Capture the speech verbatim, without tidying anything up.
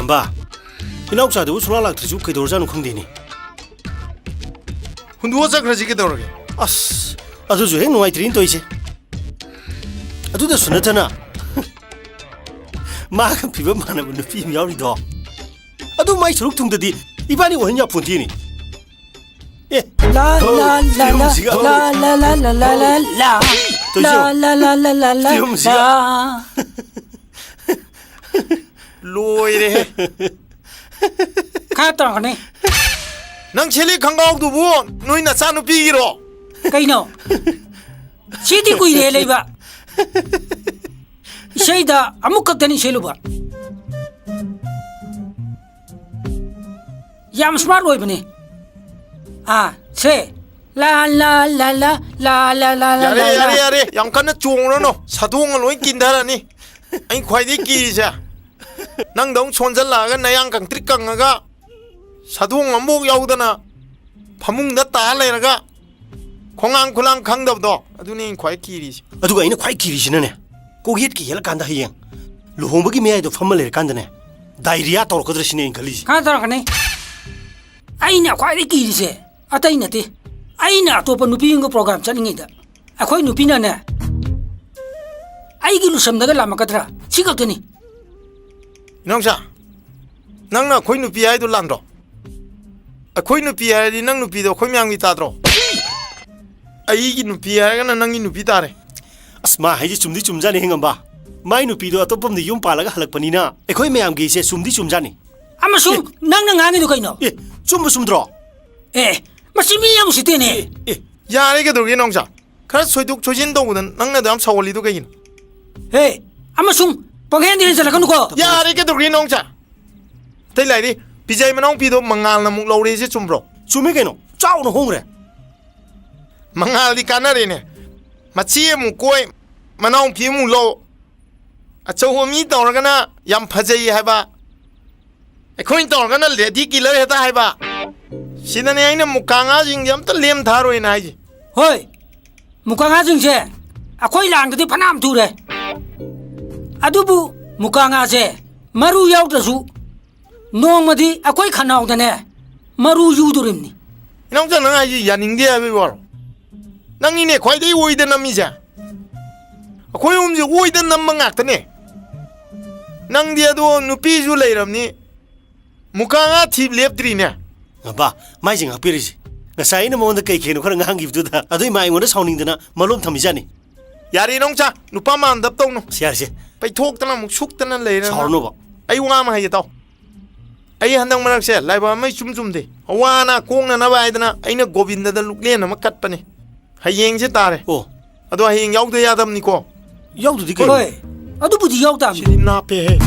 ꯕꯥ, ꯏꯅꯥꯎꯆꯥꯗꯨꯕꯨ ꯁꯨꯡꯂꯥꯛ ꯂꯥꯛꯇ꯭ꯔꯤꯁꯤꯕꯨ ꯀꯩꯗꯧꯔꯖꯥꯠꯅꯣ ꯈꯪꯗꯦꯅꯦ꯫ ꯍꯨꯟꯗꯣꯛꯑ ꯆꯠꯈ꯭ꯔꯁꯤ ꯀꯩꯗꯧꯔꯒꯦ? ꯑꯁ, ꯑꯗꯨꯁꯨ ꯍꯦꯛ ꯅꯨꯡꯉꯥꯏꯇ꯭ꯔꯤꯅꯦ ꯇꯧꯔꯤꯁꯦ꯫ ꯑꯗꯨꯗꯁꯨ ꯅꯠꯇꯅ, ꯃꯥꯒ ꯐꯤꯕꯝ ꯃꯥꯟꯅꯕ ꯅꯨꯄꯤ ꯑꯃ ꯌꯥꯎꯔꯤꯗꯣ, ꯑꯗꯨ ꯃꯥꯏ ꯁꯔꯨꯛ ꯊꯨꯡꯗꯗꯤ ꯏꯕꯥꯅꯤ ꯑꯣꯏꯍꯟ ꯌꯥꯄꯣꯟꯇꯦꯅꯦ꯫ ꯑꯦ, ꯂꯥ, ꯂꯥ, ꯂꯥ, ꯂꯥ, ꯐꯤꯕꯝꯁꯤꯒ꯫ ꯂꯥ, ꯂꯥ, ꯂꯥ, ꯂꯥ, ꯂꯥ, ꯂꯥ, ꯂꯥ꯫ ꯇꯧꯏꯁꯦ ꯌꯦꯡꯉꯣ꯫ ꯂꯥ, ꯂꯥ, ꯂꯥ, ꯂꯥ, ꯂꯥ, ꯂꯥ, ꯐꯤꯕꯝꯁꯤꯒ꯫ ꯂꯥ꯫ ꯂꯣꯏꯔꯦꯍꯦ꯫ ꯈꯔ ꯇꯧꯔꯛꯀꯅꯤ꯫ ꯅꯪ ꯁꯦꯠꯂꯤ ꯈꯪꯒꯥꯎꯗꯨꯕꯨ ꯅꯣꯏ ꯅꯆꯥꯅꯨꯄꯤꯒꯤꯔꯣ? ꯀꯩꯅꯣ? ꯁꯤꯗꯤ ꯀꯨꯏꯔꯦ ꯂꯩꯕ꯫ ꯏꯁꯩꯗ ꯑꯃꯨꯛ ꯈꯛꯇꯅꯤ ꯁꯦꯠꯂꯨꯕ꯫ ꯌꯥꯝ smart ꯑꯣꯏꯕꯅꯦ꯫ ꯑꯥ, ꯁꯦ꯫ ꯂꯥ, ꯂꯥ, ꯂꯥ, ꯂꯥ, ꯂꯥ, ꯂꯥ, ꯂꯥ, ꯂꯥ, ꯌꯥꯔꯦ, ꯂꯥ, ꯂꯥ꯫ ꯌꯥꯔꯦ, ꯌꯥꯔꯦ꯫ ꯌꯥꯝ ꯀꯟꯅ ꯆꯣꯡꯉꯨꯔꯅꯨ꯫ ꯁꯥꯗꯣꯡꯒ ꯂꯣꯏ ꯀꯤꯟꯊꯔꯅꯤ꯫ ꯑꯩ ꯈ꯭ꯋꯥꯏꯗꯒꯤ ꯀꯤꯔꯤꯁꯦ, ꯅꯪꯗꯧ ꯁꯣꯟꯖꯜꯂꯛꯑꯒ ꯅꯌꯥꯡ ꯀꯪꯇ꯭ꯔꯤꯛ ꯀꯪꯉꯒ ꯁꯥꯗꯣꯡ ꯑꯃꯐꯥꯎ ꯌꯥꯎꯗꯅ ꯐꯃꯨꯡꯗ ꯇꯥ ꯂꯩꯔꯒ ꯈꯣꯡꯉꯥꯡ ꯈꯨꯂꯥꯡ ꯈꯪꯗꯕꯗꯣ, ꯑꯗꯨꯅꯤ ꯑꯩꯅ ꯈ꯭ꯋꯥꯏ ꯀꯤꯔꯤꯁꯦ꯫ ꯑꯗꯨꯒ ꯑꯩꯅ ꯈ꯭ꯋꯥꯏ ꯀꯤꯔꯤꯁꯤꯅꯅꯦ, ꯀꯣꯛ ꯌꯦꯠꯀ ꯌꯦꯠꯂꯀꯥꯟꯗ ꯍꯌꯦꯡ ꯂꯨꯍꯣꯡꯕꯒꯤ ꯃꯌꯥꯏꯗꯣ ꯐꯝꯃ ꯂꯩꯔꯀꯥꯟꯗꯅꯦ, diarrhea ꯇꯧꯔꯛꯀꯗ꯭ꯔꯥ ꯁꯤꯅꯦ ꯑꯩꯅ ꯈꯜꯂꯤꯁꯦ꯫ ꯈꯔ ꯇꯧꯔꯛꯀꯅꯤ꯫ ꯑꯩꯅ ꯈ꯭ꯋꯥꯏꯗꯒꯤ ꯀꯤꯔꯤꯁꯦ ꯑꯇꯩ ꯅꯠꯇꯦ꯫ ꯑꯩꯅ ꯑꯇꯣꯞꯄ ꯅꯨꯄꯤ ꯑꯃꯒ program ꯆꯠꯂꯤꯉꯩꯗ ꯑꯩꯈꯣꯏ ꯅꯨꯄꯤꯅꯅꯦ, ꯑꯩꯒꯤ ꯂꯨꯁꯝꯗꯒ ꯂꯥꯝꯃꯛꯀꯗ꯭ꯔꯥ? ꯁꯤ ꯈꯛꯇꯅꯤ꯫ ꯏꯅꯥꯎꯆꯥ, ꯅꯪꯅ ꯑꯩꯈꯣꯏ ꯅꯨꯄꯤ ꯍꯥꯏꯗꯣ ꯂꯥꯟꯗ꯭ꯔꯣ? ꯑꯩꯈꯣꯏ ꯅꯨꯄꯤ ꯍꯥꯏꯔꯗꯤ ꯅꯪ ꯅꯨꯄꯤꯗꯣ ꯑꯩꯈꯣꯏ ꯃꯌꯥꯝꯒꯤ ꯇꯥꯗ꯭ꯔꯣ? ꯑꯩꯒꯤ ꯅꯨꯄꯤ ꯍꯥꯏꯔꯒꯅ ꯅꯪꯒꯤ ꯅꯨꯄꯤ ꯇꯥꯔꯦ꯫ ꯑꯁ, ꯃꯥ ꯍꯥꯏꯁꯦ ꯆꯨꯝꯗꯤ ꯆꯨꯝꯖꯥꯠꯅꯤ, ꯍꯦꯡꯉꯝꯕ꯫ ꯃꯥꯏ ꯅꯨꯄꯤꯗꯣ ꯑꯇꯣꯞꯄ ꯑꯃꯗ ꯌꯨꯝ ꯄꯥꯜꯂꯒ ꯍꯜꯂꯛꯄꯅꯤꯅ ꯑꯩꯈꯣꯏ ꯃꯌꯥꯝꯒꯤꯁꯦ ꯆꯨꯝꯗꯤ ꯆꯨꯝꯖꯥꯠꯅꯤ꯫ ꯑꯃꯁꯨꯡ ꯑꯦ꯫ ꯅꯪꯅ ꯉꯥꯡꯉꯤꯗꯣ ꯀꯩꯅꯣ? ꯑꯦ, ꯆꯨꯝꯕ ꯆꯨꯝꯗ꯭ꯔꯣ? ꯑꯦ, ꯃꯁꯤ ꯃꯤ ꯌꯥꯝ ꯎꯁꯤꯠꯇꯦꯅꯦ꯫ ꯑꯦ, ꯑꯦ꯫ ꯌꯥꯔꯦ, ꯀꯩꯗꯧꯔꯒꯦ ꯅꯥꯎꯆꯥ? ꯈꯔ ꯁꯣꯏꯗꯣꯛ ꯁꯣꯏꯖꯤꯟ ꯇꯧꯕꯗ ꯅꯪꯅ ꯑꯗꯨ ꯌꯥꯝ ꯁꯥꯎꯍꯜꯂꯤꯗꯣ ꯀꯩꯒꯤꯅꯣ? ꯍꯦ, ꯑꯃꯁꯨꯡ ꯄꯪꯍꯦꯟꯗ ꯍꯦꯟꯖꯜꯂꯛꯀꯅꯨꯀꯣ꯫ ꯌꯥꯔꯦ, ꯀꯩꯗꯧꯔꯒꯦ ꯅꯥꯎꯆꯥ? ꯑꯇꯩ ꯂꯥꯏꯔꯤ, ꯕꯤꯖꯩ ꯃꯅꯥꯎꯄꯤꯗꯣ ꯃꯉꯥꯜꯅ ꯑꯃꯨꯛ ꯂꯧꯔꯦꯁꯦ ꯆꯨꯝꯕ꯭ꯔꯣ? ꯆꯨꯝꯃꯤ ꯀꯩꯅꯣ, ꯆꯥꯎꯅ ꯍꯣꯡꯈ꯭ꯔꯦ꯫ ꯃꯉꯥꯜꯗꯤ ꯀꯥꯟꯅꯔꯦꯅꯦ꯫ ꯃꯆꯦ ꯑꯃꯨꯛ ꯀꯣꯏ, ꯃꯅꯥꯎꯄꯤ ꯑꯃꯨꯛ ꯂꯧ꯫ ꯑꯆꯧꯕ ꯃꯤ ꯇꯧꯔꯒꯅ ꯌꯥꯝ ꯐꯖꯩ ꯍꯥꯏꯕ, ꯑꯩꯈꯣꯏꯅ ꯇꯧꯔꯒꯅ lady killer ꯍꯦꯛꯇ ꯍꯥꯏꯕ꯫ ꯁꯤꯗꯅꯦ ꯑꯩꯅ ꯃꯨꯀꯥ ꯉꯥꯁꯤꯡꯁꯦ ꯑꯝꯇ ꯂꯦꯝ ꯊꯥꯔꯣꯏꯅ ꯍꯥꯏꯁꯦ꯫ ꯍꯣꯏ, ꯃꯨꯀꯥ ꯉꯥꯁꯤꯡꯁꯦ ꯑꯩꯈꯣꯏ ꯂꯥꯡꯗꯗꯤ ꯐꯅꯌꯥꯝ ꯊꯨꯔꯦ꯫ ꯑꯗꯨꯕꯨ ꯃꯨꯀꯥ ꯉꯥꯁꯦ ꯃꯔꯨ ꯌꯥꯎꯗ꯭ꯔꯁꯨ ꯅꯣꯡꯃꯗꯤ ꯑꯩꯈꯣꯏ ꯈꯅꯥꯎꯗꯅꯦ ꯃꯔꯨ ꯌꯨꯗꯣꯔꯤꯕꯅꯤ꯫ ꯏꯅꯥꯎꯆꯥ, ꯅꯪ ꯍꯥꯏꯁꯤ ꯌꯥꯅꯤꯡꯗꯦ ꯍꯥꯏꯕꯒꯤ ꯋꯥꯔꯣ? ꯅꯪꯅꯤꯅꯦ ꯈ꯭ꯋꯥꯏꯗꯒꯤ ꯑꯣꯏꯗ ꯅꯝꯃꯤꯁꯦ꯫ ꯑꯩꯈꯣꯏ ꯑꯍꯨꯝꯁꯦ ꯑꯣꯏꯗ ꯅꯝꯕ ꯉꯥꯛꯇꯅꯦ꯫ ꯅꯪꯗꯤ ꯑꯗꯣ ꯅꯨꯄꯤꯁꯨ ꯂꯩꯔꯕꯅꯤ, ꯃꯨꯀꯥ ꯉꯥ ꯊꯤꯕ ꯂꯦꯞꯇ꯭ꯔꯤꯅꯦ꯫ ꯉꯄꯥ, ꯃꯥꯏꯁꯦ ꯉꯥꯛꯄꯤꯔꯤꯁꯦ꯫ ꯉꯁꯥꯏ ꯑꯩꯅ ꯃꯉꯣꯟꯗ ꯀꯩ ꯀꯩꯅꯣ ꯈꯔ ꯉꯥꯡꯈꯤꯕꯗꯨꯗ ꯑꯗꯨꯏ ꯃꯥ ꯑꯩꯉꯣꯟꯗ ꯁꯥꯎꯅꯤꯡꯗꯅ ꯃꯂꯣꯝ ꯊꯝꯃꯤꯖꯥꯠꯅꯤ꯫ ꯌꯥꯔꯦ ꯏꯅꯥꯎꯆꯥ, ꯅꯨꯄꯥ ꯃꯥꯟꯗꯕ ꯇꯧꯅꯨ꯫ ꯁꯤ ꯌꯥꯔꯦꯁꯦ꯫ ꯄꯩꯊꯣꯛꯇꯅ ꯑꯃꯨꯛ ꯁꯨꯛꯇꯅ ꯂꯩꯔꯅ꯫ ꯁꯥꯎꯔꯅꯨꯕ꯫ ꯑꯩ ꯋꯥ ꯑꯃ ꯍꯥꯏꯒꯦ ꯇꯥꯎ꯫ ꯑꯩ ꯍꯟꯗꯛ ꯃꯔꯛꯁꯦ ꯂꯥꯏꯕꯛ ꯑꯃ ꯏꯆꯨꯝ ꯆꯨꯝꯗꯦ꯫ ꯑꯋꯥ ꯑꯅꯥ ꯀꯣꯛꯅꯅꯕ ꯍꯥꯏꯗꯅ ꯑꯩꯅ ꯒꯣꯕꯤꯟꯗꯗ ꯂꯨꯛꯂꯦꯟ ꯑꯃ ꯀꯠꯄꯅꯦ꯫ ꯍꯌꯦꯡꯁꯦ ꯇꯥꯔꯦ꯫ ꯑꯣ꯫ ꯑꯗꯣ ꯍꯌꯦꯡ ꯌꯥꯎꯗ ꯌꯥꯗꯕꯅꯤꯀꯣ꯫ ꯌꯥꯎꯗꯗꯤ ꯀꯩꯅꯣ? ꯍꯣꯏ, ꯑꯗꯨꯕꯨꯗꯤ ꯌꯥꯎ ꯇꯥꯕꯅꯤ꯫ ꯁꯤꯗꯤ ꯅꯥꯞꯄꯦꯍꯦ꯫